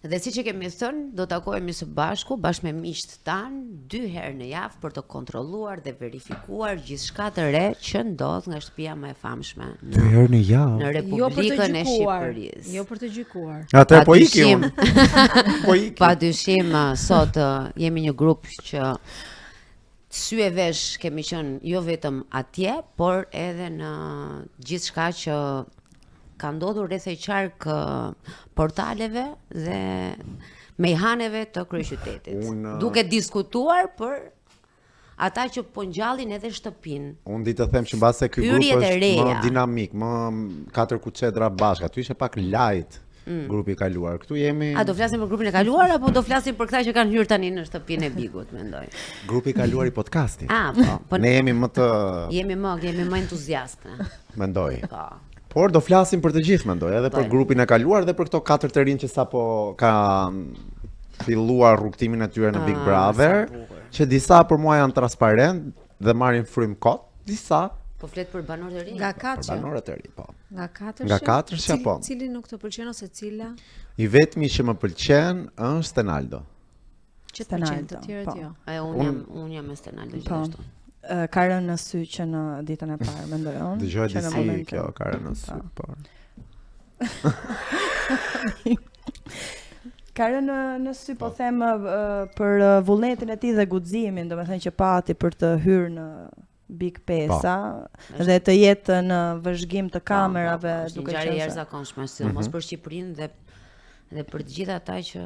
Dhe siç e kemi thënë, do takohemi së bashku, bashkë me miqtë tanë, dy herë në javë për të kontrolluar dhe verifikuar gjithçka të re që ndodh nga shtëpia më e famshme në Dy herë në javë. Në Jo për të Republikën e gjykuar. Shqipërisë. Jo për të gjykuar. Atë Pa po iki dyshim. unë. Po iki. Pa dyshim, uh, sot uh, jemi një grup që sy e vesh kemi qenë jo vetëm atje, por edhe në gjithçka që ka ndodhur rreth e qark uh, portaleve dhe mejhaneve të kryeqytetit. Unë, uh, Duke diskutuar për ata që po ngjallin edhe shtëpinë. Unë di të them që mbase ky grup Hyrjet e është më reja. dinamik, më katër kuçedra bashkë. Aty ishte pak light grupi i kaluar. Këtu jemi Mm. A do flasim për grupin e kaluar apo do flasim për këta që kanë hyrë tani në shtëpinë e Bigut, mendoj. grupi i kaluar i podcastit. Ah, po. Po Ne jemi më të jemi më jemi më entuziastë. mendoj. Po. Por do flasim për të gjithë mendoj, edhe për Po. grupin e kaluar dhe për këto katër të rinj që sapo ka filluar rrugtimin e tyre në Big Ah, Brother, sa bukur. që disa për mua janë transparent dhe marrin frymë kot, disa Po flet për banorë të rinj. Nga për katërja. banorët e ri, po. Nga katërshja. Nga katërshja, Cili- po. Cili nuk të pëlqen ose cila? I vetmi që më pëlqen është Stenaldo. Që të pëlqen të Stenaldo, tjerët po. jo. E unë jam unë jam me Stenaldo Po. gjithashtu. Ë, Ka rënë në sy që në ditën e parë, mendoj unë. Dëgjoj që në disi momentin. kjo ka rënë në sy, Po. por Ka rënë në, në sy, po them ë, për ë, vullnetin e tij dhe guximin, domethënë që pati për të hyrë në Big 5-a dhe të jetë në vëzhgim të kamerave Po, po, është një duke ngjarje qenë se jashtëzakonshme, sidomos Mhm. për Shqipërinë dhe dhe për të gjithë ata që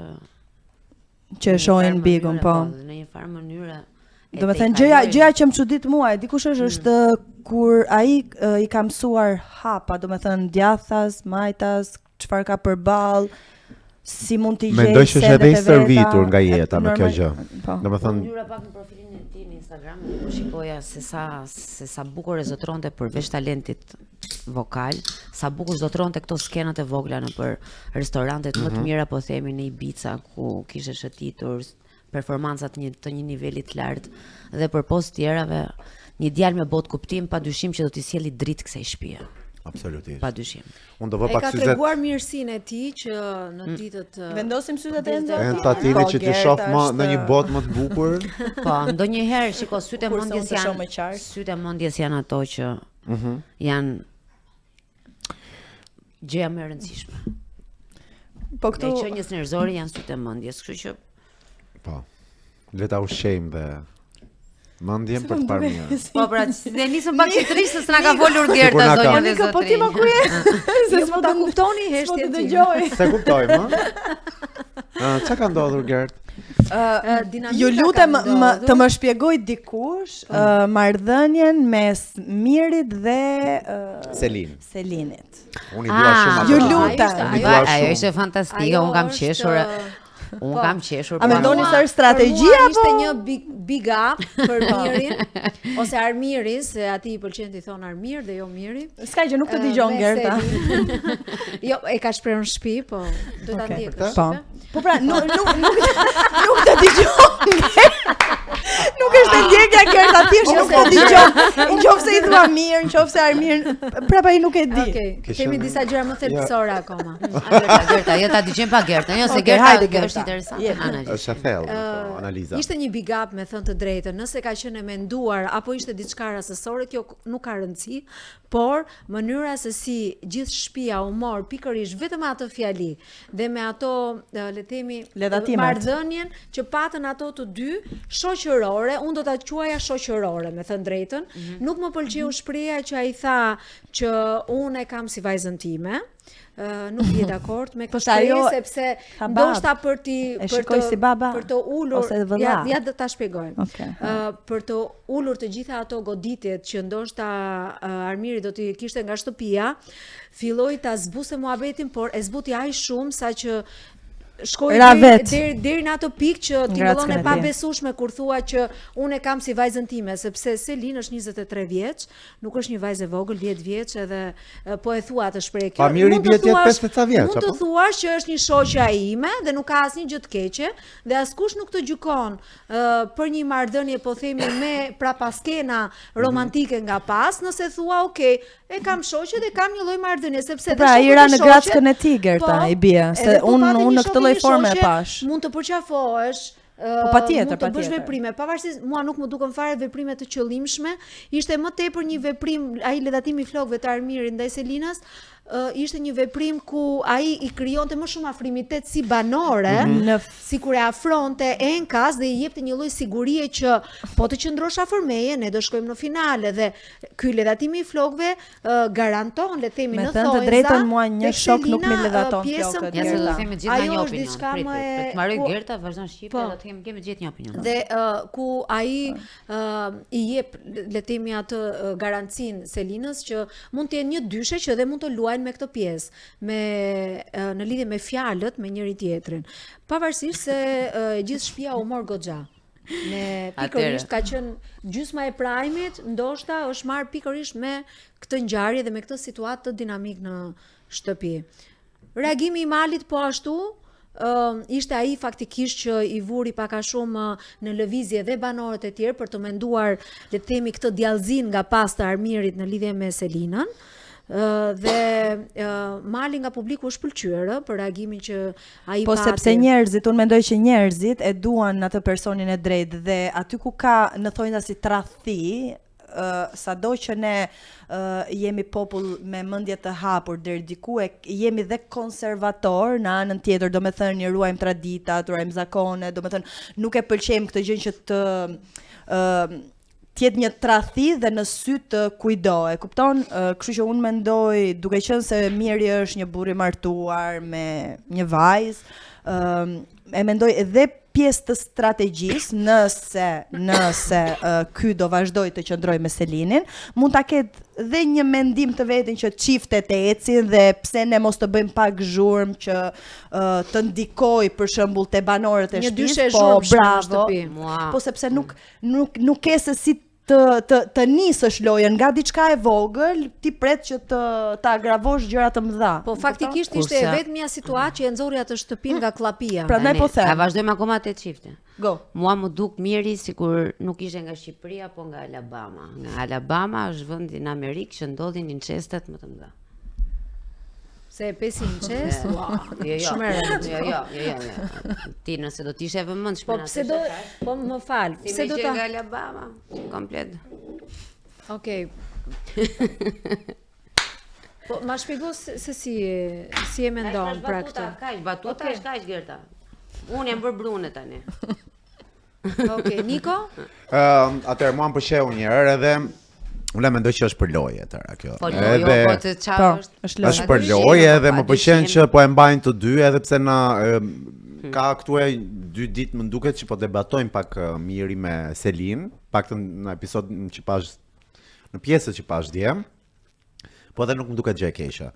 që e në një shohin farë Bigun, mënyre, po. dhe Në një farë mënyre. e Do me thënë, tejkalojnë. gjëja, gjëja që më çudit mua, e dikush Mm. është, është kur ai ë, i ka mësuar hapa, do me thënë djathas, majtas, çfarë ka përballë, si mund t'i gjej Mendoj që është sendet edhe i e veta, stërvitur nga e, jeta me kjo normal- gjë. Po. Domethënë Unë hyra pak në profilin e tij në Instagram dhe po shikoja se sa se sa bukur e zotronte përveç talentit vokal, sa bukur zotronte këto skenat e vogla nëpër restorantet më të Mhm. mira po themi në Ibiza ku kishte shëtitur performancat një të një niveli të lartë dhe përpos tjerave një djalë me botë kuptim padyshim që do t'i sjelli dritë kësaj shtëpie, absolutisht. padyshim. Unë do vë E pak ka syzet treguar mirësinë e tij që në Mm. ditët ë, Vendosim syzet e Ditët Enzo? e Enca Po, Tini që ti Gerta shoh më është- në një botë më të bukur. Po, ndonjëherë shiko sytë e Kurse mendjes unë të shoh janë më qartë. sytë e mendjes janë ato që Mhm. janë gjëja më e rëndësishme. Po Dhe këtu qenies njerëzore janë sytë e mendjes, kështu që Po. Le ta ushqejmë dhe mendjen për të parë mirë. Po pra, ne nisëm pak që trisht se s'na ka folur Sikur Gerta na ka. zonja dhe Monika, po ti zotrinj. ma ku je? Se Jo, s'po po ta të kuptoni s'po të heshtjen time. dëgjoj. Se kuptojmë, ë? Ë, Çka ka ndodhur Gert? Ë, dinamika Ju ka lutem më, ndodhur. të më shpjegoj dikush Po. ë, marrëdhënien mes Mirit dhe ë, Selin. Selinit. Unë i dua Ah, shumë ato. Ju të dy. lutem. Unë i Ajo dua ajo shumë. ishte fantastike, Ajo unë kam është, qeshur. Unë po. kam qeshur. A po. mendoni Për se është strategji për mua apo? Ishte një big, big up për Mirin ose Armirin, se atij i pëlqen t'i thon Armir dhe jo Miri. S'ka gjë, nuk të Ë, dëgjon me Gerta. Selin. jo, e ka shprehur në shtëpi, po do ta Okej. ndjekësh. Po. Po pra, nuk nuk nuk nuk të dëgjon. Gerta. Nuk është e ndjekja Gerta, thjesht nuk të dëgjon. Nëse i thua mirë, nëse Armir, prapa ai nuk e di. Okej, Ke kemi qenë- disa gjëra më thelbësore akoma. A, Gerta, Gerta, jo ta dëgjojmë pa Gertën, jo se Okej, Gerta hajde, Gerta. është interesante. Jep. Analiz. Është e thellë kjo analiza. Ishte një big up me thënë të drejtën, nëse ka qenë e menduar apo ishte diçka rastësore, kjo nuk ka rëndësi, por mënyra se si gjithë shtëpia u mor pikërisht vetëm me atë fjali dhe me ato e, le të themi Ledhatimet. marrëdhënien që patën ato të dy shoqërore, unë do ta quaja shoqërore, me thënë drejtën. Mhm. Nuk më pëlqeu shpreha që ai tha që unë e kam si vajzën time. Ë, nuk je dakord me Po këtë se ajo shprehje sepse tha bab. ndoshta për ti E për shikoj të si baba për të ulur ose vëlla. ja, ja do ta shpjegojmë. Okej. Ë, për të ulur të gjitha ato goditjet që ndoshta ë, Armiri do t'i kishte nga shtëpia, filloi ta zbuste muhabetin, por e zbuti aq shumë sa që shkoi Ra deri vet. deri deri në atë pikë që ti Grackën vëllon e e tij. pabesueshme kur thua që unë e kam si vajzën time, sepse Selin është 23 vjeç, nuk është një vajzë e vogël, 10 vjeç edhe e, po e thua atë shprehje. Kjo Pa, Miri mund të bie të jetë thuash- 50 ca vjeç, Mund të apo? thuash që është një shoqja ime dhe nuk ka asnjë gjë të keqe dhe askush nuk të gjykon ë, për një marrëdhënie po themi me prapaskena romantike nga pas, nëse thua ok, e kam shoqe dhe kam një lloj marrëdhënie sepse Po pra, dhe ai shokët ra e në shoqet- grackën e tij, Gerta, Po, i bie, se edhe po unë pati unë një në këtë lloj shoke lloj një forme e shoqe, pash. Mund të përqafohesh, Po, patjetër, mund të bësh patjetër. veprime, pavarësisht mua nuk më duken fare veprime të qëllimshme, ishte më tepër një veprim ai ledhatimi i flokëve të Armirit ndaj Selinës, ë, ishte një veprim ku ai i krijonte më shumë afrimitet si banore, Mhm. Në sikur e afronte enkas dhe i jepte një lloj sigurie që po të qëndrosh afër meje, ne do shkojmë në finale dhe ky ledhatimi i flokëve ë, garanton, le të themi Me në thënë të thonjza, drejtën, mua një tek shok nuk mi Selina, ë, ledhaton pjesën flokët, ku- Ja se do Gerta. të themi gjithë nga Ajo një është opinion. diçka Prit, më prit, e prit. Të mbaroj ku- Gerta, vazhdon Shqipe, Po. do të kemi kemi gjithë një opinion. Dhe uh, ku ai uh, i jep le të themi atë uh, garancinë Selinës që mund të jenë një dyshe që edhe mund të luajnë me këtë pjesë, me uh, në lidhje me fjalët me njëri tjetrin. Pavarësisht se uh, gjithë shtëpia u mor goxha. Me pikërisht ka qenë gjysma e prajmit, ndoshta është marrë pikërisht me këtë ngjarje dhe me këtë situatë të dinamik në shtëpi. Reagimi i Malit po ashtu, ë, ishte ai faktikisht që i vuri pak a shumë ë, në lëvizje dhe banorët e tjerë për të menduar, le të themi, këtë djallëzin nga pas të Armirit në lidhje me Selinën. Ë, dhe ë, Mali nga publiku është pëlqyer ë, për reagimin që ai Po pati. sepse njerëzit, unë mendoj që njerëzit e duan atë personin e drejtë dhe aty ku ka në thonjza si tradhti, ë sado që ne ë jemi popull me mendje të hapur deri diku e jemi dhe konservator në anën tjetër, domethënë i ruajmë traditat, ruajmë zakonet, domethënë nuk e pëlqejmë këtë gjë që të ë të jetë një tradhti dhe në sy të kujdo, e kupton? Ë, Kështu që unë mendoj, duke qenë se Miri është një burr i martuar me një vajzë, ë e mendoj edhe pjesë të strategjisë, nëse nëse ë, ky do vazhdoj të qëndroj me Selinin, mund ta ketë dhe një mendim të vetin që çiftet e ecin dhe pse ne mos të bëjmë pak zhurmë që ë, të ndikoj për shembull te banorët e Një dyshe shtëpisë, e po zhurmshme në bravo. shtëpi. Mua. Po sepse nuk nuk nuk ke se si të të të nisësh lojën nga diçka e vogël, ti pret që të të agravosh gjëra të mëdha. Po faktikisht ishte e Kurse- vetmja situatë që e nxori atë shtëpinë nga klapia. Prandaj Tani, po them. A vazhdojmë akoma te çifti? Go. Mua më duk miri sikur nuk ishte nga Shqipëria, po nga Alabama. Nga Alabama është vendi në Amerikë që ndodhin incestet më të mëdha. Se e pesi incest, ua, Jo, jo. shumë e rëndë. Jo, jo, jo, jo. jo. Ti nëse do të ishe e vëmendshme Po në atë pse do që thash, po më fal, ti pse me do qenë ta nga Alabama, komplet. Okej. Po ma shpjego se, se si e- si e mendon Kaq pra batuta, këtë. Kaq batuta Okej. është kaq Gerta. Unë jam bërë brune tani. Okej, Niko? Ëm, atëherë mua më pëlqeu një herë edhe unë mendoj që është për lojë atëherë kjo. Po jo, jo, po të qa Po, është. është lojë. Është për Pa dyshim, lojë edhe pa më pëlqen dyshim. që po e mbajnë të dy edhe pse na em, ka këtu e dy ditë më duket që po debatojmë pak eh, Miri me Selin, paktën në episodin që pash në pjesët që pash dje. Po edhe nuk më duket gjë e keqe.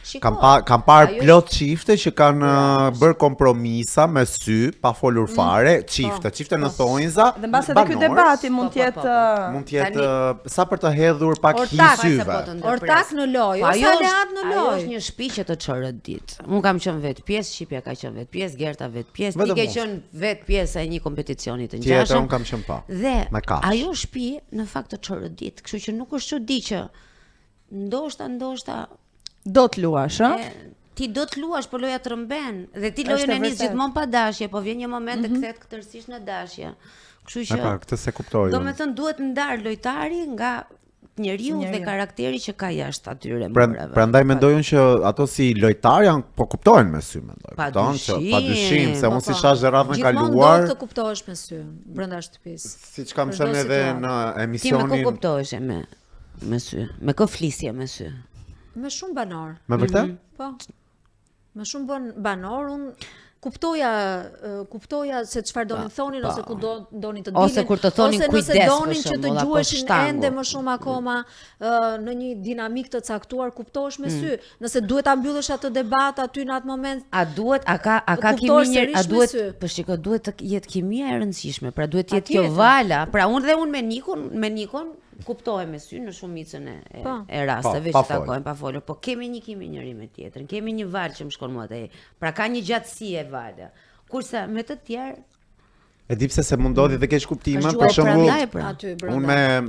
Shiko, Kam pa kam parë ajo plot çifte që kanë eh, bërë kompromisa me sy, pa folur Mm. fare, çifte, çifte në thonjza. Dhe mbase edhe ky banorë, debati mund Po, të po, jetë po, po. ë, mund të jetë Tani- eh, sa për të hedhur pak hi Ortak, Fal se syve. po të ndërpres. Ortak në lojë, Po, ose ajo është- aleat në Ajo lojë. është një shtëpi që të çorët ditë. Unë kam qenë vetë pjesë, Shqipja ka qenë vetë pjesë, Gerta vetë pjesë, ti Vetëm ke unë. qenë vetë pjesë e një kompeticioni të Tjetër ngjashëm. unë kam qenë pa. Dhe Me kafshë. ajo shtëpi në fakt të çorët ditë, kështu që nuk është çudi që ndoshta ndoshta do të luash, ë? e, ti do të luash, po loja të rëmben dhe ti Është lojën e e nis vërtet. gjithmonë pa dashje, po vjen një moment të kthehet tërësisht në dashje. Kështu E që pra, këtë se kuptoj. Do unë. me thënë duhet ndar lojtari nga njeriu dhe Njeriu. karakteri që ka jashtë atyre Pra, mureve. prandaj mendoj unë që ato si lojtar janë po kuptohen me sy mendoj. Pa Kupton që pa dyshim dyshim, se po, unë si Po. shash dhe radhën Gjithmonë kaluar, ndodh të kuptohesh me sy brenda shtëpisë. siç kam për çdo thënë edhe situatë. në Ti me kë emisionin kuptohesh me me sy? Me kë flisje me sy? Me shumë banor. Me vërtet? Po. Me shumë bon banor unë kuptoja ë, kuptoja se çfarë donin thonin ose ku do donin të dilnin Ose kur të thonin ose nëse kujdes, për donin që të shembull, apo gjuheshin shtangu. ende më shumë akoma ë, në një dinamik të caktuar kuptohesh Mm. me sy nëse duhet ta mbyllësh atë debat aty në atë moment A duhet, a ka, a ka Kuptohesh kimi njeri, a sërish me duhet, sy. po shiko, duhet të jetë kimia e rëndësishme, pra duhet të jetë kjo Patjetër. vala. Pra unë dhe unë me Nikun, me Nikon kuptohem me sy në shumicën e e, Po. e rasteve Po, pa që fol. takohem pa folur, po kemi një kimi njëri me tjetrin, kemi një valë që më shkon mua te. Pra ka një gjatësi e valë. Kurse me të tjerë E di pse se mund ndodhi dhe keq kuptime, Është për gjuha shembull, prandaj, pra. Aty brenda. unë me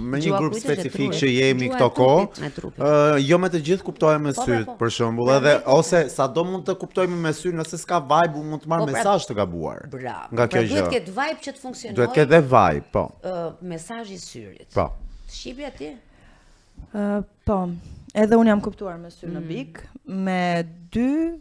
me një Gjuha grup kujt është e specifik trupit? që jemi Gjuha këto e kohë, trupit. E trupit. ë, jo me të gjithë kuptohem me Po, pra, sy, po. për shembull, edhe ose sado mund të kuptojmë me sy, nëse s'ka vibe, unë mund të marr Po, pra- mesazh të gabuar. Bravo. Nga kjo pra, gjë. Duhet ketë vibe që të funksionojë. Duhet ketë dhe vibe, po. ë, mesazhi i syrit. Po. Shqipja ti? Ë, po, edhe unë jam kuptuar me sy në Mm. Big, me dy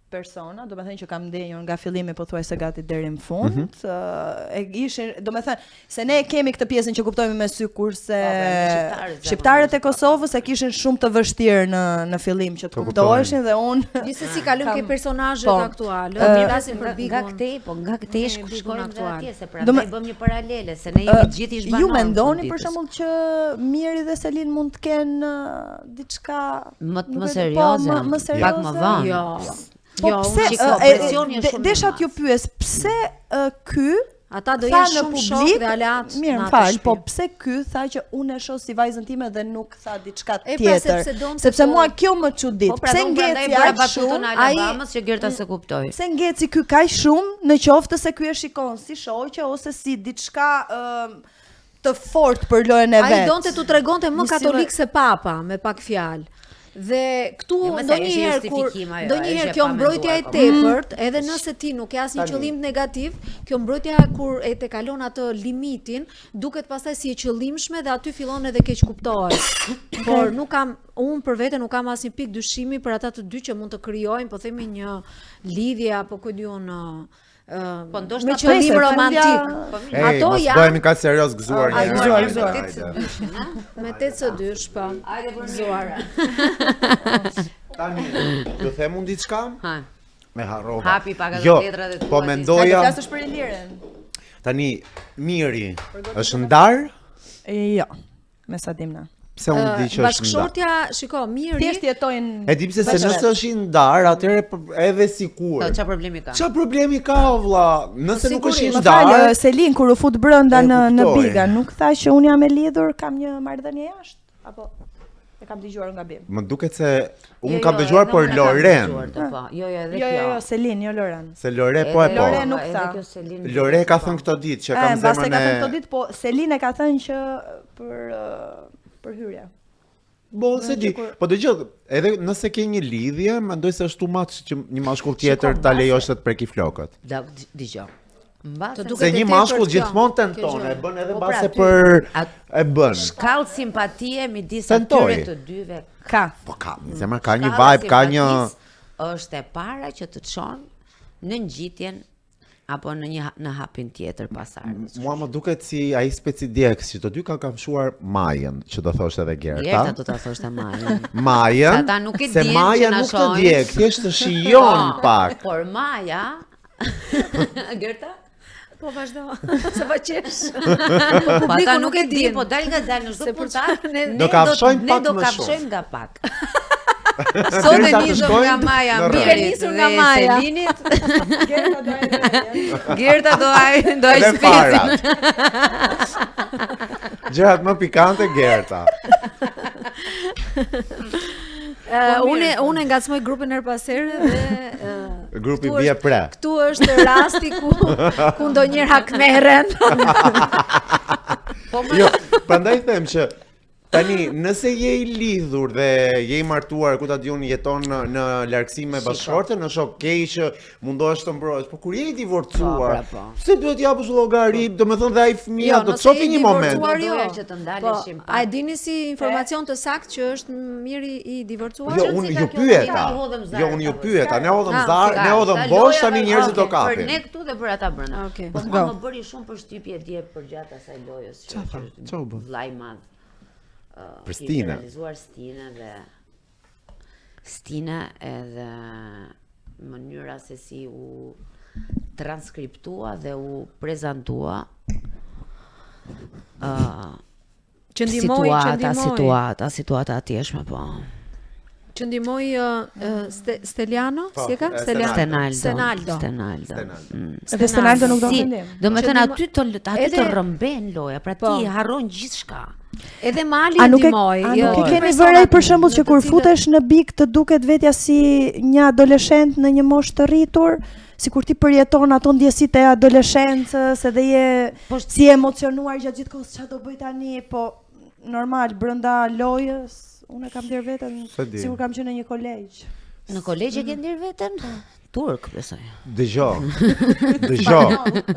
persona, do me thënë që kam ndenjur nga fillimi pothuajse gati deri në fund. Mhm. ë, e ishin, do me thënë, se ne e kemi këtë pjesën që kuptojmë me sy kurse Po, pra, me shqiptarët shqiptarët e zakonisht. Kosovës e kishin shumë të vështirë në në fillim që të Të kuptohen. kuptoheshin dhe unë Gjithsesi kalojmë ke personazhet Po. aktuale. Ë, Uh, flasim për Nga, nga Bigun. këtej, po nga këtej Ne, shk Bigun shkojmë dhe aktual. atje, se Do prandaj me- bëm një paralele, se ne jemi gjithë ish banorë. Ju mendoni për shembull që Miri dhe Selin mund të kenë ë, diçka Më- nuk më e di, serioze, po, më, më serioze. pak më vonë. Jo. Po Jo, pse unë- Shiko, ë, e, presioni është de- shumë i desha madh. t'ju pyes pse ë, ky Ata do tha jenë në shumë shok publik, dhe aleat. Mirë, në më atë fal, shtëpi. po pse ky tha që unë e shoh si vajzën time dhe nuk tha diçka E, pra, tjetër? sepse donte sepse të- mua kjo më çudit. Po pra, Pse unë prandaj ngeci bëra aq batutën shumë? e Ai- Alabamës që Gerta se kuptoi. Pse ngeci ky kaq shumë në qoftë se ky e shikon si shoqe ose si diçka ëm, të fortë për lojën e vet. Ai donte t'u tregonte më Një si katolik lloj- se papa, me pak fjalë. Dhe këtu Jo, më se ajo ishte ndonjëherë kur justifikim ajo, ajo ndonjëherë ishte kjo pa mbrojtja e menduar, po. tepërt, edhe nëse ti nuk ke asnjë qëllim negativ, kjo mbrojtja kur e te kalon atë limitin, duket pastaj si e qëllimshme dhe aty fillon edhe keq kuptohet. Por nuk kam unë për vete nuk kam asnjë pikë dyshimi për ata të dy që mund të krijojnë, po themi një lidhje apo ku diun ë ë, Po, ndoshta me qëllim Nëse, romantik. fundja- Ej, Ato mos janë bëhemi kaq serioz gëzuar A, një. gëzuar, herë. gëzuar. Hajde. me 8 po. Hajde për Gëzuar. Tani, ju them unë diçka? Ha. Me harrova. Hapi pak ato Jo, letrat e tua, Po ti. Hajde mendoja flasësh për Ilirin. tani Miri është ndar? Jo, me sa dim na. Pse unë di që është ndar? Bashkëshortja, shiko, Miri, Thjesht jetojnë E di pse se nëse është i ndar, atëherë p- edhe sikur. Po çfarë problemi ka? Qa problemi ka o vlla? Nëse nuk është i Më fal, ndar, Selin kur u fut brenda E në në kuptoj. Biga, nuk tha që unë jam e lidhur, kam një marrëdhënie jashtë apo e kam dëgjuar nga bim. më duket se unë Jo, kam jo, dëgjuar edhe për unë e kam Loren. dëgjuar të, po. Jo, jo, edhe Jo, jo, kjo. jo, Selin, jo Loren. Se Lore po e Edhe- po. Lore nuk edhe tha. kjo Selin Lore ka po. thënë këto ditë që E, kam mbase zemrën ka thënë e këto ditë, po Selin e ka thënë që për ë, për hyrje. Bo, se di. Po dëgjoj, edhe nëse ke një lidhje, mendoj se është too much që një mashkull tjetër ta lejosh të të preki flokët. Da, dëgjoj. Mbase Të duket Se e një tepërt mashkull kjo, gjithmonë kjo tenton, gjë. e bën edhe Po, pra, mbase ty- për at- e bën. Shkallë simpatie midis Tentoj. atyre të dyve. Ka. Po ka, zemra ka një Shkalla vibe, ka një simpatisë është e para që të çon në ngjitjen apo në një në hapin tjetër pasardhës. Mua më duket si ai speci djeks që të dy kanë kamshuar Majën, që do thoshte edhe Gerta. Gerta do ta thoshte Majën. Majën, Se ata nuk e se dinë Maja që na nuk të shohin. djeg, thjesht të shijon Po, pak. Por Maja Gerta? Po vazhdo, se pa qesh. Po Po publiku ata nuk e din. din, po dal nga dal në çdo Se për puntat, çfarë ne- ne Do kafshojmë ne pak do më shumë. kafshojmë nga pak. Sot e Derisa të nisëm nga shkojmë Maja në rrënjë. Mirit Duke nisur nga dhe Maja. Selinit. Gerta do e Gerta do ai do ai Edhe specin. farat. Gjërat më pikante Gerta. Uh, unë unë e ngacmoj grupin her pas here dhe uh, Grupi këtu bie është- pre. Këtu është rasti ku ku ndonjëherë hakmerren. Po më Jo, prandaj them që tani nëse je i lidhur dhe je i martuar, ku ta di unë jeton në, në largësi me bashkëshorten, është okay që mundohesh të mbrohesh, po kur je i divorcuar, Po, pra, po. pse duhet japësh llogari, domethënë dhe ai fëmia Jo, do të nëse shohë je i një moment. divorcuar, Do jo. doja që të ndaleshim Po, pak. a e dini si informacion të saktë që është miri i divorcuar? Jo, Që unë si ka ju kjo pyeta. ne i hodhëm zarë Jo, unë ju apo? pyeta, ne hodhëm Ah, zar, Ka, ne hodhëm ta bosh, loja tani dhe- njerëzit do Okej, kapin. Për ne këtu dhe për ata brenda. Okej. Po mua më bëri shumë përshtypje dje përgjatë asaj lojës që Qa tha? që Qa u bë? Vllai i madh. ë, Për kishte Stinën. Realizuar Stina dhe Stina edhe mënyra se si u transkriptua dhe u prezantua ë Që ndihmoi, që situata, ndihmoi. situata, situata atjeshme, po. Që ndihmoi ë, ë, Ste, Steliano, Po, si e ka? e, Steliano. Stenaldo. Stenaldo. Stenaldo. Stenaldo. Mm. Edhe Stenaldo nuk do Si, të ndim. do me Që thënë ndihmo- aty të aty Edhe- të rrëmben loja, pra Po. ti harron gjithçka. Edhe Mali A nuk e, ndihmoi. a jo, nuk e dy keni personat vërej për shembull në që të kur cilët- futesh në big të duket vetja si një adoleshent në një moshë të rritur? sikur ti përjeton ato ndjesitë e adoleshencës edhe je Po, si e emocionuar gjatë gjithë kohës çfarë do bëj tani, po normal brenda lojës unë e kam ndjer veten S'e di. sikur kam qenë në një kolegj. Në kolegj e ke ndjer veten? Turk, besoj. Dëgjo. Dëgjo.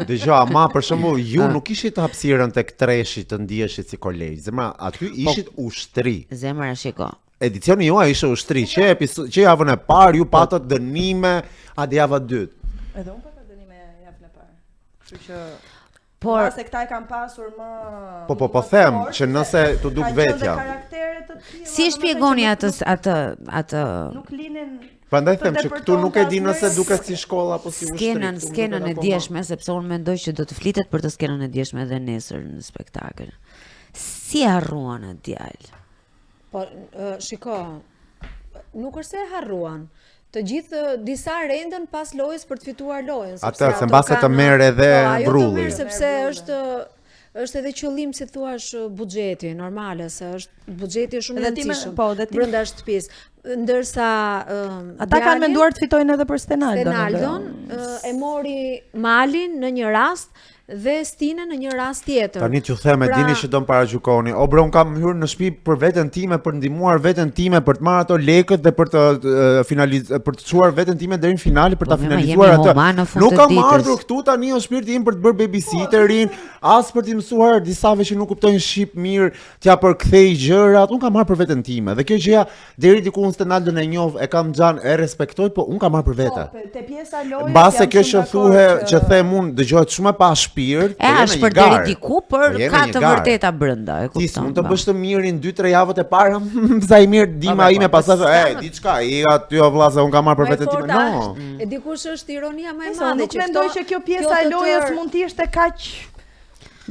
Dëgjo, ama për shembull ju nuk ishit hapësirën tek treshi të ndiheshit si kolegj. Zemra, aty ishit ushtri. Zemra shiko. Edicioni juaj ishte ushtri, që episo që javën e parë ju patët dënime, a dhe java e dytë. Edhe unë pata dënime javën e parë. Kështu që Por Mbase këta e kanë pasur më Po, po, po më them fort, që nëse se t'u duk kanë qenë dhe vetja. karaktere të tilla, si e domethënë shpjegoni që atë nuk- atë atë Nuk linin Prandaj të them që këtu nuk e di depërtonte nëse asnjëherë. duket si shkollë apo si ushtri. skenën këtu më skenën duket e akoma. djeshme sepse unë mendoj që do të flitet për të skenën e djeshme edhe nesër në spektakël. Si e harruan atë djalë? Po, ë, shiko, nuk është se e harruan. Të gjithë ë, disa rendën pas lojës për të fituar lojën, sepse Atë, se ato mbase të kanë- merr edhe Po, ajo të vrulli. merr sepse është është edhe qëllim si thua buxheti, normale se është buxheti është shumë i Dhe ti me- rëndësishëm po, dhe ti- brenda shtëpisë. Ndërsa ëm, Ata kanë djali- menduar të fitojnë edhe për Stenaldon. Stenaldon ë, e mori Malin në një rast dhe Stinën në një rast tjetër. Tani t'ju them, e Pra- dini që do më paragjykoni. O bre, un kam hyrë në shtëpi për veten time, për ndihmuar veten time, për të marrë ato lekët dhe për të e, finaliz për të çuar veten time deri në finale për ta Po, mema, finalizuar jemi atë. human në fund Nuk të kam ditës. ardhur këtu tani o shpirti im për të bërë babysitterin, as për t'i mësuar disave që nuk kuptojnë shqip mirë, t'ja përkthej gjërat. Un kam marrë për veten time dhe kjo gjëja deri diku unë Stenaldon e njoh, e kam xhan, e respektoj, po un kam marrë për vete. Po, te pjesa e lojës Mbase jam kjo shumë që dakord thuhe, që them unë, dëgjohet shumë e pa shpirt, E po jemi është një për deri garë. diku, por Po jemi ka një të garë. vërteta brenda, e Ti kupton. s'mund të po. bësh të mirin 2-3 javët e para, sa i mirë dima Po, po, ime po, pastaj, s'ka e, diçka, i aty o vlla se un kam marrë për Ma e veten time. forta No. është, E di kush është ironia më e Nëse, madhe unë nuk që mendoj këto- që kjo pjesa e të lojës tërë- mund të ishte kaq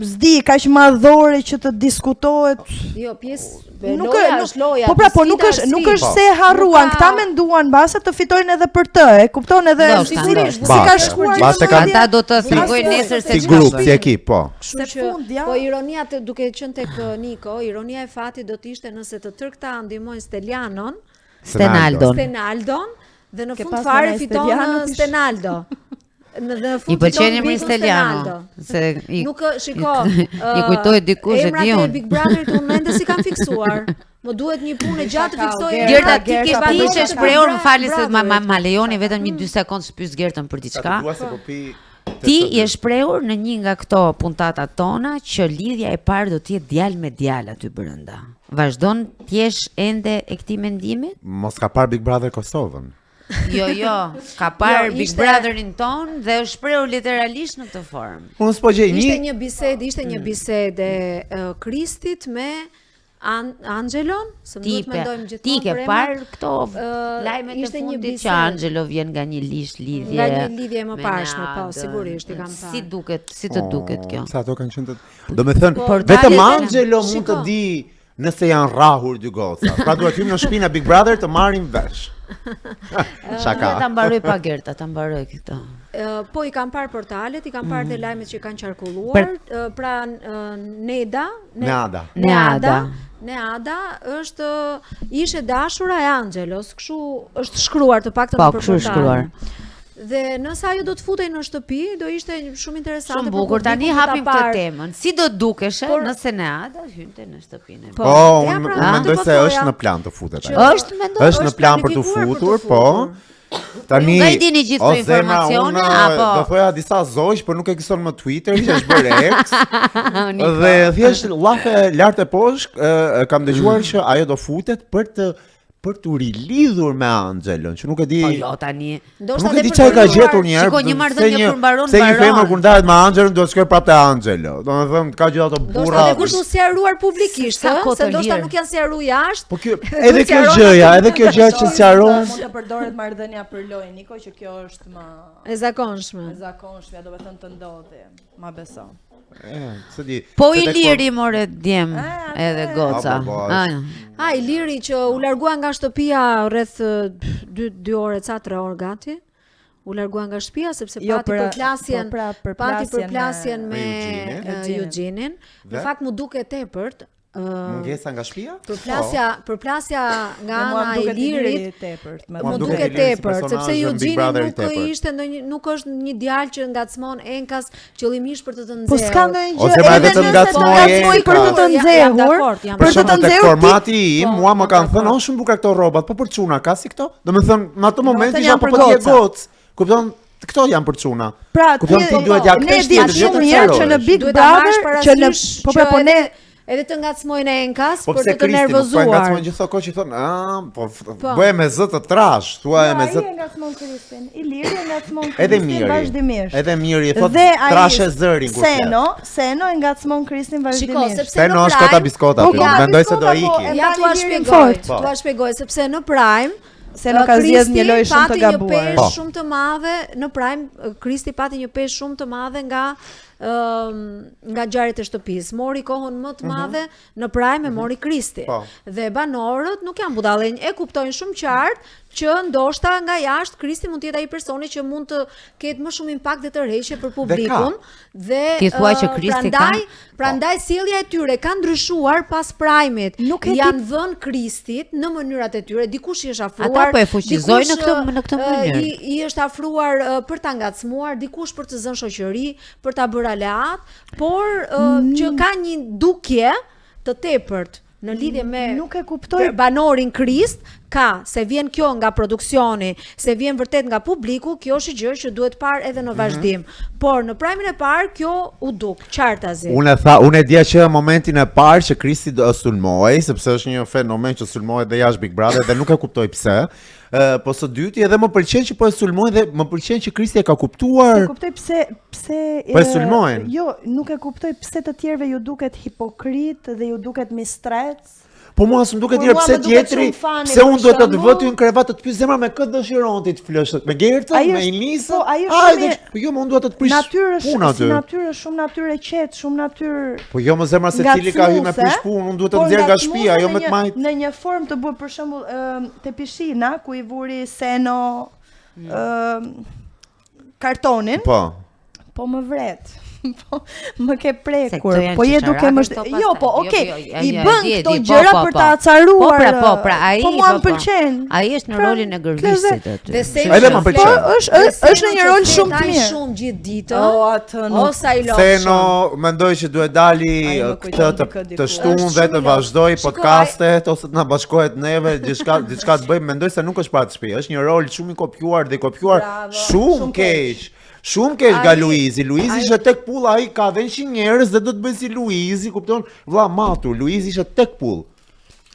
s'di, kaq madhore që të diskutohet. Jo, pjesë Nuk loja nuk- është loja. Po pra, po sfida nuk është nuk sfidë. është se e harruan, Nuk ka- këta menduan mbase të fitojnë edhe për të, e kupton edhe Ndoshta, sigurisht ndoshta. si ka Mbase, shkuar mbase në kanë- mendje- Ata do të Si- tregojnë nesër se Si çka grup, bën. si ekip, po. Kështu Se që, fundja- po ironia të, duke qenë tek Niko, ironia e fatit do të ishte nëse të tërë këta ndihmojnë Stelianon, Stenaldon. Stenaldon dhe në Ke fund pas fare në fiton Steliano ë, tish- Stenaldo. Në dhe në I fund pëlqen fiton emri Bikun Steliano, Stenaldo. se i Nuk ë, shiko, i kujtohet dikush e emrat di e unë. Big Brotherit unë ende si kam fiksuar. Më duhet një punë e gjatë të Shaka, fiksoj o, emrat. Gerta, ti Gerta, ke po ti do ishe të shprehur, Bra- më fali se ma, ma, Brotherit. ma lejoni vetëm një 2 sekondë të pyes Gertën për diçka. Dua se po pi Ti je shprehur në një nga këto puntata tona që lidhja e parë do të jetë djalë me djalë aty brenda. Vazhdon të jesh ende e këtij mendimi? Mos ka parë Big Brother Kosovën. Jo, jo, ka parë Jo, Big ishte- Brotherin ton dhe është shprehur literalisht në këtë formë. Unë s'po gjej Ishte një një bisedë, ishte një bisedë e ë, Kristit me An Angelon, se më Ti duhet pe, mendojmë gjithmonë ti ke për emrat. parë këto Ë, lajmet e ishte një fundit që bisedë. Angelo vjen nga një lish lidhje. Nga një lidhje e me mëparshme, po, Neadën. sigurisht, i kam parë. Si duket, si të duket kjo? Sa ato kanë qenë të Do me thënë, Portalet vetëm e- Angelo mund të Shiko. di nëse janë rrahur dy goca. Pra duhet hyjmë në shtëpinë e Big Brother të marrim vesh. Shaka. Ta mbaroj pa Gerta, ta mbaroj këtë. Ë, po i kam parë portalet, i kam parë Mm. dhe lajmet që kanë qarkulluar, ë, pra ë, Neda, Ne- Neada. Neada. Neada është ishe dashura e Angelos, kështu është shkruar të paktën Po, për kështu është portale. shkruar. Dhe nëse ajo do të futej në shtëpi, do ishte një- shumë interesante Shumë për bukur. Tani publikun për ta hapim këtë parë. temën. Si do dukeshe Por- nëse Neada hynte në shtëpinë e Po, Po, ja, unë pra, unë atë mendoj po se thoja. është në plan të futet Që- ajo. Është mendoj. Është në është plan për të planifikuar për të futur, po. futur. Tani Ju nga i dini gjithë o këto zemra, informacione, unë, apo- Do thoja disa zogj, por nuk ekziston më Twitter, që është bërë ex. Dhe thjesht llafe lart e poshtë, e, e, kam dëgjuar Mm. që ajo do futet për të për t'u rilidhur me Angelon, që nuk e di. Po jo tani. Ndoshta Nuk e dhe di për çfarë të ka filluar- gjetur një herë. Shiko, një pse marrëdhënie një- kur mbaron, Pse një mbaron. femër kur ndahet me Angelon duhet të shkojë prapë te Angelo. Domethënë ka gjithë ato Ndoshta burra. edhe kur tu sqaruar publikisht, Sa ë, kohë se të ndoshta lirë. nuk janë sqaruar jashtë. Po kjo edhe kjo sqaron gjëja, aty edhe kjo gjë që sqaron. Mund të përdoret marrëdhënia për lojë, Niko, që kjo është më E zakonshme. e zakonshme, do të thënë të ndodhi, ma beso. E, s'e di. Po Se i tek liri more djem edhe goca. A, po, po, A, A, i liri që u largua nga shtëpia rreth 2 2 orë ca 3 orë gati. U largua nga shtëpia sepse Jo, pati për- përplasjen, po, pra, pati përplasjen përplasjen me Me e, Eugenin. Eugenin. Në Dhe? fakt mu duke tepërt. Mungesa nga shtëpia? Përplasja, po. përplasja nga ana e Ilirit tepërt, më duket. Duket tepër, sepse Juxhini nuk ishte ndonjë nuk është një djalë që ngacmon enkas qëllimisht për të të nxehur. Po s'ka ndonjë gjë, edhe edhe të ngacmoj për të të nxehur, për të të nxehur. Formati im, po, mua më kanë thënë, "Oh, shumë bukur këto rrobat, po për çuna ka si këto?" Domethënë, në atë moment isha po po ti je gocë. Kupton? Këto janë për çuna. Pra, Kupton ti duhet ja kthesh ti shumë mirë që në Big Brother që në po pra po ne edhe të ngacmojnë enkas po për të të nervozuar. Po ngacmojnë gjithë kohë që thonë, "Ah, po, po. bëje me zë të trash, thuaje me zë." Ai e ngacmon Kristin, Iliri e ngacmon Kristin vazhdimisht. Edhe Miri i thotë trashe zërin kur flet. Seno, Seno e ngacmon Kristin vazhdimisht. Shiko, sepse Seno është kota biskota po, aty. Mendoj se do po, iki. Ja t'ua shpjegoj, po. t'ua shpjegoj sepse në Prime Seno ka zgjedhur një lojë shumë të gabuar. Pati një peshë shumë të madhe në Prime, Kristi pati një peshë shumë të madhe nga nga ngjarjet e shtëpisë. Mori kohën më të mhm. madhe mm -hmm. në Prime e mhm. mori Kristi. Po. Dhe banorët nuk janë budallenj, e kuptojnë shumë qartë që ndoshta nga jashtë Kristi mund të jetë ai personi që mund të ketë më shumë impakt dhe tërheqje për publikun dhe ti thua që Kristi prandaj ka prandaj sjellja e tyre ka ndryshuar pas Prime-it. Nuk e janë vënë Kristit në mënyrat e tyre, dikush i është afruar. Ata po e fuqizojnë në këtë në këtë mënyrë. I, i është afruar për ta ngacmuar, dikush për të zënë shoqëri, për ta bërë aleat, por uh, mm. që ka një dukje të tepërt në lidhje me nuk e kuptoj banorin Krist ka se vjen kjo nga produksioni, se vjen vërtet nga publiku, kjo është gjë që duhet parë edhe në mhm. vazhdim. Mm -hmm. Por në prime e parë kjo u duk qartazi. Unë e tha, unë e dija që në momentin e parë që Kristi do sulmohej, sepse është një fenomen që sulmohet dhe jashtë Big Brother dhe nuk e kuptoj pse. Ë, po së dyti edhe më pëlqen që po e sulmojnë dhe më pëlqen që Kristi e ka kuptuar. S'e kuptoj pse pse po e sulmojnë. Jo, nuk e kuptoj pse të tjerëve ju duket hipokrit dhe ju duket mistrec. Po mua s'më duket tjerë pse tjetri, pse unë duhet të të vë ty në krevat të të pyes zemra me kë dëshiron ti të flësh, me Gertën, me Inisën. Po ai është shumë po jo, më unë dua të të prish natyrë është si natyrë është shumë natyrë e qetë, shumë natyrë. Po jo më zemra se cili ka hyrë me prish punë, unë duhet të nxjerr nga shtëpia, jo me të majt. Në një formë të bukur, për shembull, te pishina ku i vuri Seno mm. ë kartonin. Po. Po më vret. Po më ke prekur. Po je duke më Jo, po jo, okay. Jo, jo, I bën këto gjëra po, për ta po. acaruar. Po pra, po, pra, ai po mua më po, pëlqen. Ai është në rolin e gërvishtit aty. Dhe se Edhe më pëlqen. Po është është në një rol shumë të mirë. Shumë gjithë ditën. O atë nuk. O sa i lodhshëm. Seno mendoj që duhet dali këtë të të shtunë dhe të vazhdoj podcastet ose të na bashkohet neve diçka diçka të bëjmë. Mendoj se nuk është pa atë shtëpi. Është një rol shumë i kopjuar dhe i kopjuar shumë keq. Shumë keq nga Luizi. Luizi ishte tek pulla, ai ka dhe 100 njerëz dhe do të bëjë si Luizi, kupton? Vlla matu, Luizi ishte tek pull.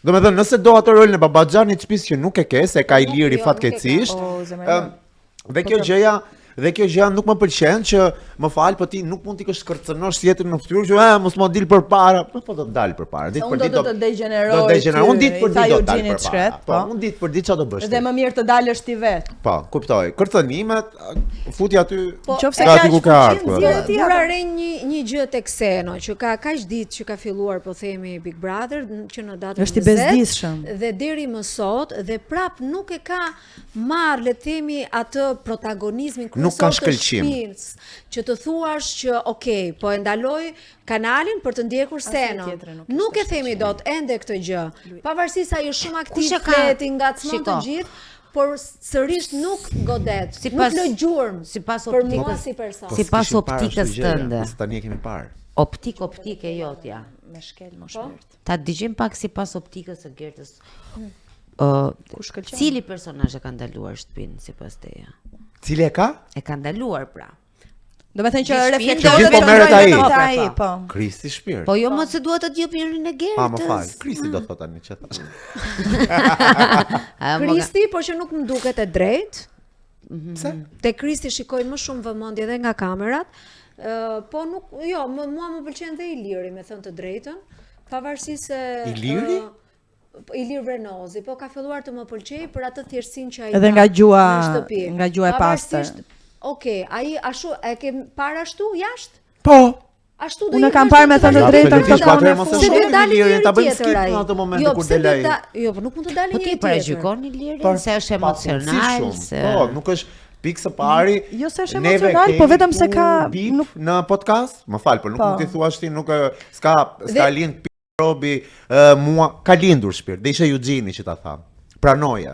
Domethënë, nëse do atë rolin e babaxhanit të shtëpisë që nuk e ke, se ka Iliri jo, fatkeqësisht. Dhe kjo po, gjëja, dhe kjo gjëja nuk më pëlqen që më fal, po ti nuk mund t'i kështu kërcënosh tjetrin në fytyrë që eh mos më dil përpara. Po po do të dal përpara. Ditë për ditë do të degjeneroj. Do degjeneroj. Unë ditë për ditë do të dal përpara. Po, po, unë ditë për ditë çfarë do bësh. Dhe më mirë të dalësh ti vet. Po, kuptoj. Kërcënimet futi aty. Po, nëse ka ku ka ardhur. Vura re një një gjë tek Seno që ka kaq ditë që ka filluar po themi Big Brother që në datën 20. Është i bezdisshëm. Dhe deri më sot dhe prap nuk e ka marrë, le të themi, atë protagonizmin kryesor të shtëpisë, që të thuash që ok, po e ndaloj kanalin për të ndjekur Senon. Nuk e themi dot ende këtë gjë. Pavarësisht se ai është shumë aktiv, flet, i ngacmon të gjithë, por sërish nuk godet, sipas, nuk lë gjurmë sipas për mua si person. Po, sipas optikës tënde. Tani e kemi parë. Optik optike jotja. Me shkel më po? shpirt. Ta dëgjojmë pak sipas optikës së Gertës. Hmm. Ë, Ku shkëlqen? cili personazh e ka ndaluar shtëpinë sipas teje? Cili e ka? E ka ndaluar pra. Do me thënë që Gjithë reflektorët gjithë po merret ai. vetëm te Po, pra, ai, po. po. Kristi shpirt. Po jo më se dua të di opinionin e Gertës. Ah, më fal. Kristi do thotë tani që thash. A, më ka- Kristi, por që nuk më duket e drejtë. Pse? Te Kristi shikoj më shumë vëmendje edhe nga kamerat. Ë, po nuk, jo, më, mua më pëlqen dhe Iliri, me thënë të drejtën, pavarësisht se Iliri? ë, po, Ilir Vrenozi, po ka filluar të më pëlqejë për atë thjeshtësinë që ai Edhe ka nga gjuha- në shtëpi. nga gjuha e pastër. Pavarësisht, Okej, ai ashtu e ke parë ashtu jashtë? Po. Ashtu do Unë e jetë kam parë me thënë të drejtën Absolutisht, këtë po kohën atëherë e mos e fundit. Se do shohim dalë Ilirin, njëri ta bëjmë tjetër skip ai. në atë moment Jo, kur pse del do ai. ta, jo, po nuk mund të dalë Po ti njëri tjetër. paragjykon Ilirin se është pafundësisht emocional, shumë. se Po, nuk është pikë së pari. Jo se është neve emocional, po kemi vetëm se këtu ka bip nuk në podcast, më fal, po nuk Po. mund t'i thuash ti nuk e- s'ka s'ka Dhe- link. robi uh, mua ka lindur shpirt dhe ishte Eugeni që ta tha. Pranoje.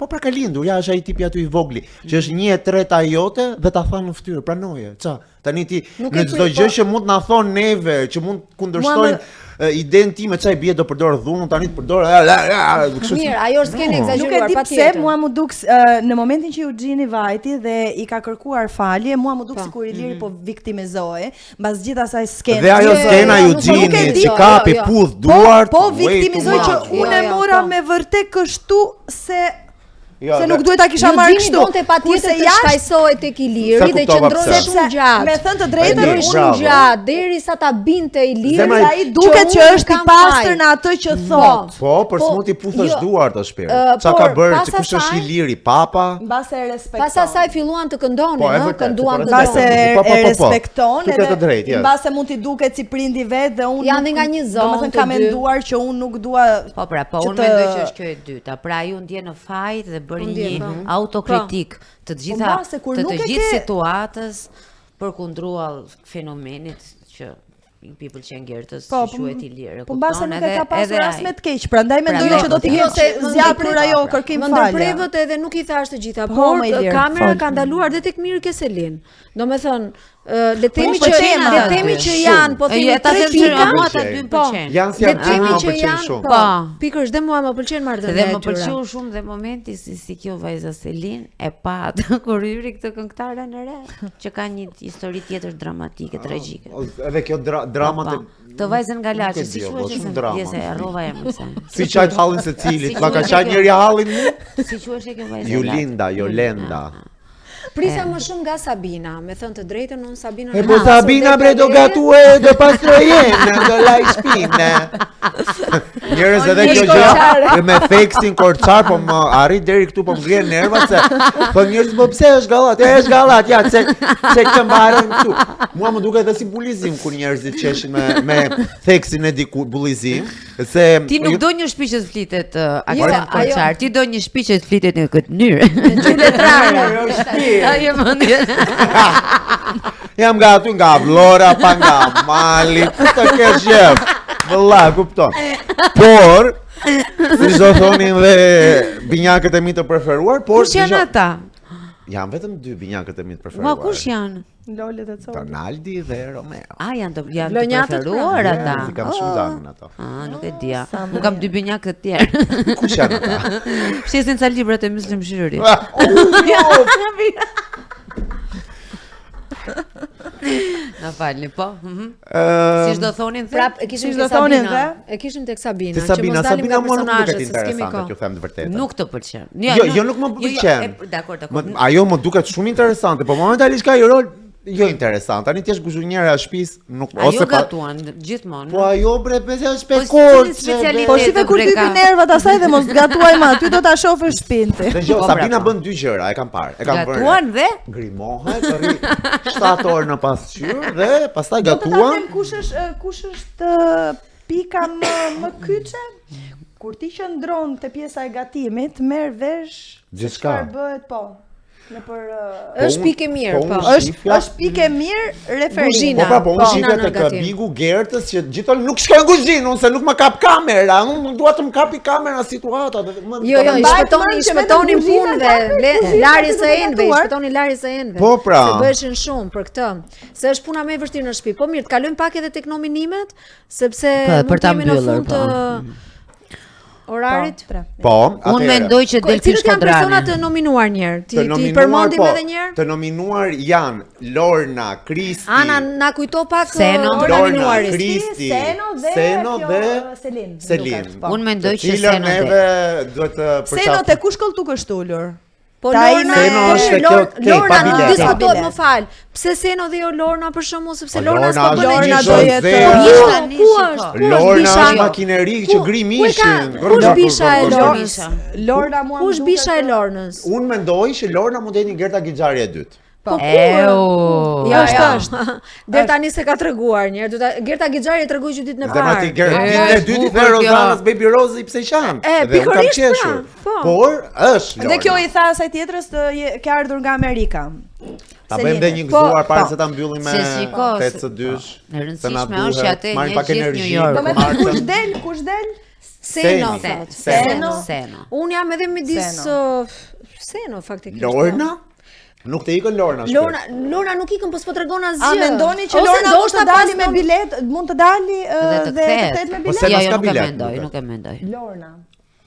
Po pra ka lindur, ja është ai tipi aty i vogli, që është një e treta jote dhe ta tha në fytyrë, pranoje. Ça? Tani ti Nuk në e çdo pri- gjë po- që mund të na thonë neve, që mund të kundërshtojnë Mua e, idenë time, ça i bie do përdor dhunën, tani të përdor a, a, a, kështu. Mirë, ajo është skenë No. Nuk e ekzagjeruar di pse, patjetër. mua mu duk uh, në momentin që Eugeni vajti dhe i ka kërkuar falje, mua mu duk Po. sikur Iliri po viktimizohej mbas gjithë asaj skene. Dhe ajo Jo, jo, skena jo, nuk- nuk e Eugenit di. që kapi Jo, jo. puth Po, duart, po way too viktimizoj që much. unë e Jo, jo, mora po. me vërtet kështu se Jo, se dhe- nuk duhet ta kisha marrë Eugeni kështu. donte patjetër Kurse të jashtë- shfajsohet tek Iliri Sa dhe kuptova qëndroi pse. shumë gjatë. Me thënë të drejtën, Iliri, Qëndroi unë shumë bravo. gjatë derisa ta binte Iliri. Zemra se ai duket që unë është i kam pastër faj. në atë që thot. Po, për s'mund t'i puthësh Jo. duart o shpirt. Ë, Qa ka por, bërë, pas që kush është asaj- Iliri, papa? Mbase e respekton. Pas asaj filluan të këndonin, Po, e ëh, vërtet, kënduan po, të Mbase dy. Po, po, e po, po. respekton Tu ke të drejtë, yes. mbase mund t'i duket si prindi vet dhe unë Janë nuk- dhe nga një zonë Domethënë të ka dy. menduar që unë nuk dua Po pra, po që unë të- mendoj që është kjo e dyta. Pra ai u ndje në faj dhe bëri U ndje, një po. autokritik të gjitha Po mbase, kur të nuk të e gjithë ke- situatës përkundruall fenomenit që i pëlqen Gertës, Po, që quhet Ilir, e Po mbase kupton? nuk e Edhe- ka pasur edhe as ai. me të keq, prandaj mendoj Prandaj që do po t'i them. Jo, ketë se më zgjatur ndërpre- ajo kërkim Më falje. ndërprevët edhe nuk i thash të gjitha, Po, por më Ilir, kamera fol. ka ndaluar dhe tek Mirë Keselin. Do me thënë, ë, le të themi Po, që pëlqen le ata të themi dy. që janë, po E, themi ta tre them që pika. mua ata dy më Po. pëlqejnë. Janë si Le janë të themi mua që pëlqen janë, shumë. po. Po. Pikërisht dhe mua më pëlqen marrëdhënia Dhe e më tyre. pëlqeu shumë dhe momenti si si kjo vajza Selin e pa atë kur hyri këtë këngëtaren e re, që ka një histori tjetër dramatike, tragjike. O, Edhe kjo dra drama Po, të po. Të vajzën nga Nuk e Laçi, si di, o, quhet po, që shumë se drama. pjesë e harrova emrin saj. Si qajt hallin se cilit, Si ma ka quhet qajt kjo? njëri hallin mu? Si quhesh e kjo vajza? e Julinda, Laçit? Jolenda. Prisa më shumë nga Sabina, me thënë të drejtën, unë Sabinën E e po kam pasur Sabina dhe bre do të gatue, do pastroje, do laj shpinë. Njerëz edhe kjo gjë me theksin korçar, po më arrit deri këtu po më ngrihen nervat se po njerëz po pse është gallat? E është gallat, ja, pse pse këtë mbarën këtu. Mua më duket edhe si bullizim kur njerëzit qeshin me me theksin e diku bullizim, se Ti nuk do një shtëpi që të flitet uh, Jo, akcent ajo- korçar, ti do një shtëpi që të flitet në këtë mënyrë. Gjuhë letrare. Jo, shtëpi. Ajo mendje. Jam nga aty nga Vlora, pa nga Mali, ku të kesh jep. Vëlla, kupton. Por, si do thonin dhe binjakët e mi të preferuar, por Kush janë dëgjo, ata? Janë vetëm dy binjakët e mi të preferuar. Ma kush janë? Lolet e copë. Donaldi dhe Romeo. A janë të janë të Vlonjatët, pra. preferuar ata. Ja, si kam shumë zanën ato. Ah, nuk e dija. Unë kam dy binjakë të tjerë. Kush janë ata? Shesin ca libra të Muslim Shyrit. Ah, oh, Na falni, po. mhm. Ëm, Siç do thonin the? Prap e kishim Siç tek do thonin, Sabina. dhe? E kishim tek Sabina, Te që Sabina, mos dalim Sabina nga mua nuk më duket personazhet, se s'kemi interesante, kohë. t'ju them të vërtetën. Nuk të pëlqen. Jo, jo, nuk më pëlqen. Jo, e, dakor, dakor. Më, ajo më duket shumë interesante, po momentalisht ka një rol jo interesant. Tani ti je guzhunjera e shtëpisë, nuk Ajo ose pa gatuan gjithmonë. Po ajo bre, pse është Po, pekorçe. cili specialitet? Po shife kur ty Breka. ky nervat asaj dhe mos gatuaj më, aty do ta shohësh shtëpinë ti. Dëgjoj, Po, pra, Sabina po. bën dy gjëra, e kam parë, e kam vënë. re. Gatuan dhe Grimohet, rri 7 orë në pasqyrë dhe pastaj Do të ta gatuan. them kush është ë, kush është ë, pika më më kyçe? Kur ti qëndron te pjesa e gatimit, merr vesh se Gjithçka. çfarë bëhet po në për ë, Po Është unë- pikë e mirë, po po. unë është shifja- është pikë e mirë referim. Kuzhina. Po pra, po unë Po. shifja Në tek gatim. Bigu Gertës që gjithmonë nuk shkoj në kuzhinë, unë se nuk më kap kamera, unë nuk dua të më kapi kamera situata dhe më Jo, jo, i Mbajt shpëtoni, mend i që vetëm shpëtonin kuzhina punëve, ka, le- kuzhina larjes ka së të enëve, i gatuar. shpëtonin larjes së enëve. Po, pra. Se bëheshin shumë për këtë. Se është puna më e vështirë në shtëpi. Po mirë, të kalojmë pak edhe tek nominimet, sepse Po, mund për ta të jemi në mbyllur, fund po. të orarit. Po, tre. Po, Unë atëherë. mendoj që Ko- del ky Cilët janë personat shkodrani. të nominuar një herë? Ti Të ti nominuar, përmendim po, edhe një herë? Të nominuar janë Lorna, Kristi, Ana na kujto pak Seno. ë, Lorna, nominuarit. Kristi, Seno dhe Seno kjo, dhe ë, Selin, më Selin. duket, po. Unë mendoj Të që cilën Seno del. neve duhet të Seno te kush kolltuk është ulur? Po Ta Lorna, Seno po është mirë, kjo Lor- te, pa Lorna nuk bileta. diskutohet, Pa më fal. Pse Seno dhe jo Lorna për shembull, sepse Po, Lorna Lorna s'po bën është Lorna një do jetë- zero. Po, Bisha, ku nishi, ku po. është? Ku është Lorna bisha? është makineri që Ku- gri ku e ka- mishin. Ku është bisha e Lornës? Lorna mua Ku më është duket bisha e ë, Lornës? Unë mendoj që Lorna mund të jetë një Gerta Gixhari e dytë. Po ku? Eu. Ja, Është, ja. është. Deri tani se ka treguar një herë, do ta Gerta Gixhari e tregoi që ditën e Zemra ti parë. Gerta, E, ditën e është dytë i bukur the kjo. Rozanës Baby Rozi pse qan. E, Dhe unë kam pikërisht pra, qeshur. po. Por është Lorna. Dhe kjo i tha asaj tjetrës të je, ke ardhur nga Amerika. Ta bëjmë dhe një Po, gëzuar para po. se ta mbyllim me Se shiko, se- 8-2. E rëndësishme është që atë marrim një pak gjithë New energji. York. Do me thënë kush del, kush del? Seno, Seni. thot. Seno. Seno. Unë jam edhe midis Seno. ë, Seno faktikisht. Lorna? Nuk të ikën Lorna shpejt. Lorna, Lorna nuk ikën, po s'po tregon asgjë. A mendoni që Ose Lorna mund ndoshta të dali pas me bilet, mund të dali ë, Dhe të dhe të kthehet. kthehet me Po bilet? se Jo, s'ka jo, nuk e bilet, mendoj, duket. nuk e mendoj. Lorna.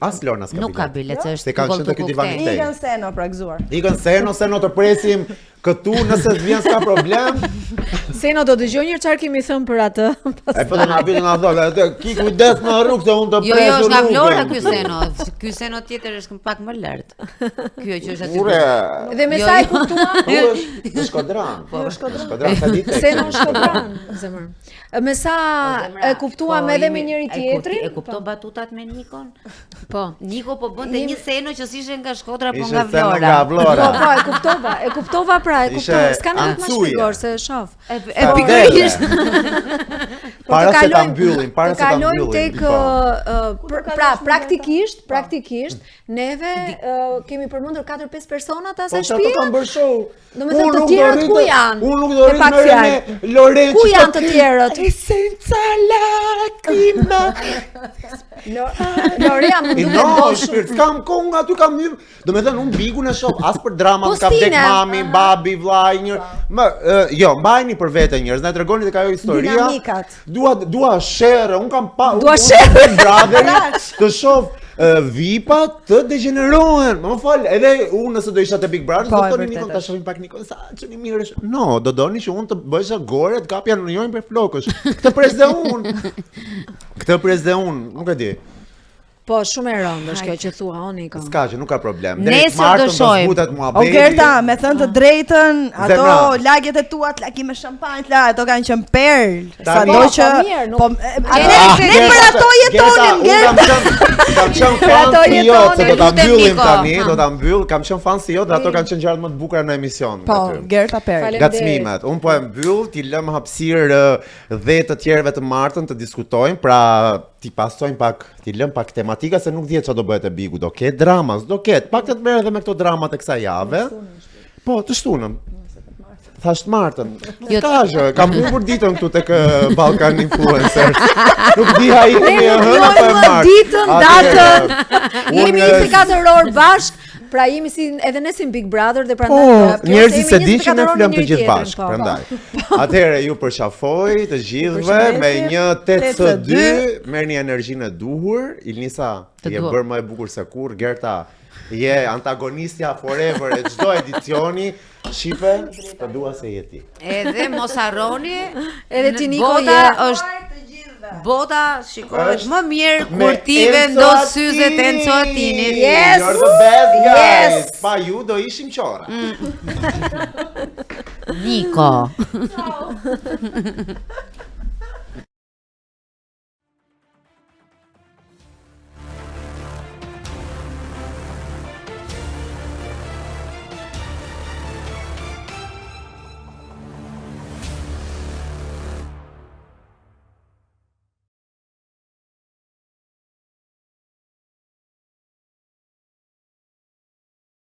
As Lorna s'ka bilet. Nuk ka bilet, se është Se kanë qenë te ky kolltuku divani këtej. këtej. Ikën Seno pra gëzuar. Ikën Seno, Seno të presim këtu nëse s'vjen s'ka problem. Seno do dëgjoj një çfarë kemi thënë për atë. E po do na vjen na thotë, "Atë, ki kujdes në rrugë se unë të Jo, pres jo, është nga rrugën." Vlora ky Seno. Ky Seno tjetër është pak më lart. Ky që është aty. Ure. Dhe me Jo, sa e jo. kuptuam? Ku është? Në Shkodran. Po, në Shkodran, sa ditë. e Seno kemi në Shkodran, zemër. Me sa Po, zemra, e kuptuam po, edhe me jemi- njëri e kupti- tjetrin. E kupton batutat me Nikon? Po. Niko po bënte një Seno që s'ishte nga Shkodra, po Ishte nga Seno Vlora. nga Vlora. Po, po, e kuptova, e kuptova pra, e Ishe kuptova. S'ka nevojë të ma ancuje. shpjegosh se e shoh. E, e Sa pikërisht. dele. Po Para të se ta kalojmë- mbyllim, para të se ta kalojmë mbyllim. tek po. ë, ë, Ku pr- do pra kalosh me praktikisht, Gerta? praktikisht neve ë, kemi përmendur 4-5 persona të Po asaj sa të shtëpie. kam bërë show. Do me thënë Unë të nuk tjerët do rri ku të- janë? Unë nuk do Me rri pak me fjalë. me Lorenzo. Ku janë të tjerët? Senza lacrima. Lo- Lorea më I duket no, boll shumë. shpirt, s'kam kohë nga aty kam hyr. Do me thënë, unë bigun e shoh, as për drama, Po më ka vdek stine. mami, babi, vllai, një. Më, ë, jo, mbajeni për vete njerëz, na tregoni tek ajo historia. Dinamikat. Dua dua sherë, un kam pa, Dua unë- unë sherë. kam Big Brotherin të shoh ë, vipa të degjenerohen. Më fal, edhe unë nëse do isha te Big Brother, Po, do e thoni vërtetë Nikon ta është. shohim pak Nikon sa çuni mirë është. No, do doni që unë të bëhesha gore, të kapja në njërin për flokësh. Këtë pres dhe unë. Këtë pres dhe unë, nuk e di. Po, shumë e rëndë është kjo që thua, o Niko. S'ka që nuk ka problem. Deri të Nesër do martën do shohim. zbutet O muhabeti. Gerta, me thënë të drejtën, ato Zemra. lagjet e tua të lagi me shampanjë, la, ato kanë qenë perl. Tani- Sado Po, që po, mirë, nuk- po e, Ah, atë ne Gerta, për ato jetonim, Gerta, unë Gerta. kam qenë, kam qenë Për fan ato si jot, se do ta jetonim. Lutem, mbyllim Niko. tani, Ha. do ta mbyll, kam qenë fan si jot dhe ato kanë qenë gjërat më të bukura në emision. Po, aty. Gerta perl. Faleminderit. Gacmimet. Unë po e mbyll, ti lëm hapësirë dhe të tjerëve të martën të diskutojmë, pra ti pasojmë pak, ti lëm pak tematika se nuk dihet çfarë do bëhet e Bigu, do ketë drama, s'do ketë. Pak të të merret edhe me këto dramat e kësaj jave. Po, të shtunën. Thash të martën. Jo, Ka gjë, kam humbur ditën këtu tek Balkan Influencers. Nuk di a jemi Ne e nuk hënë apo e njohim martë. ditën, Atëherë, datën. unë, Jemi 24 orë bashk, pra jemi si edhe ne si në Big Brother dhe prandaj Po, kjo njerëzit se se jemi din që ne 24 orë flëm me të gjithë njëri-tjetrin, bashkë, po. prandaj. Atëherë ju përqafoj të gjithëve me një 8-2, merrni energjinë e duhur. Ilnisa, Të je dua. bërë më e bukur se kurrë. Gerta, je antagonistja forever e çdo edicioni. Shqipe, të dua se je ti. Edhe mos harroni, Edhe ti, Niko, bota je- është Bota shikohet Është më mirë Me kur ti Enzo vendos syzet Attini. Enzo Attinit. Yes! You're the best guys. Yes! Pa ju do ishim qora. Niko.